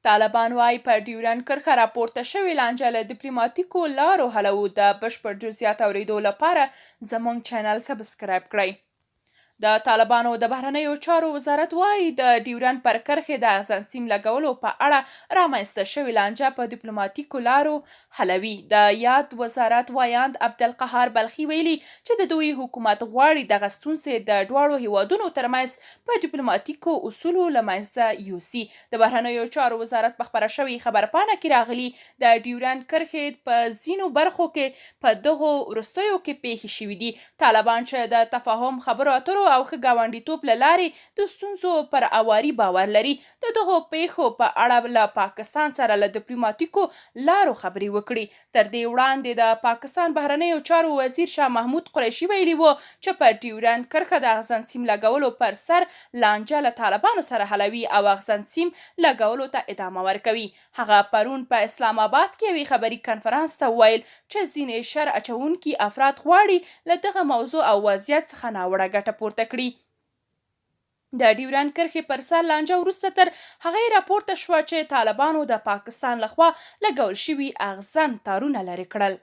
طالبان وايي، په ډیورنډ کرښه راپورته شوې لانجه له دیپلوماتیکو لارو حلوو. د بشپړ جزیات اورېدو لپاره زمونږ چینل سبسکرایب کړئ. د طالبانو د بهرنیو چارو وزارت وايي، د ډیورنډ پر کرښې د اغزن سیم لګولو په اړه رامنځته شوې لانجه په دیپلوماتیکو لارو حلوي. د یاد وزارت ویاند عبدالقهار بلخي ویلي چې د دوی حکومت غواړي دغه ستونزې د دواړو هېوادونو ترمنځ په دیپلوماتیکو اصولو له منځه یوسي. د بهرنیو چارو وزارت په خپره شوې خبرپاڼه کې راغلي، د ډیورنډ کرښې په ځینو برخو کې په دغو وروستیو کې پېښې شوې دي. طالبان چې د تفاهم، خبرو اترو او ښه ګاونډیتوب له لارې د ستونزو پر اواري باور لري، د دغو پېښو په اړه له پاکستان سره له دیپلوماتیکو لارو خبرې وکړي. تر دې وړاندې د پاکستان بهرنیو چارو وزیر شاه محمود قریشي ویلي و چې پر ډیورند کرښه د اغزن سیم لګولو پر سر لانجه له طالبانو سره حلوي او اغزن سیم لګولو ته ادامه ورکوي. هغه پرون په اسلام اباد کې یوې خبري کنفرانس ته وویل چې ځینې شر اچوونکي افراد غواړي له دغه موضوع او وضعیت څخه ناوړه ګټه پورته کړي. د ډیورنډ کرښې پر سر لانجه وروسته تر هغې راپورته شوه چې طالبانو د پاکستان له خوا لګول شوي اغزن تارونه لرې کړل.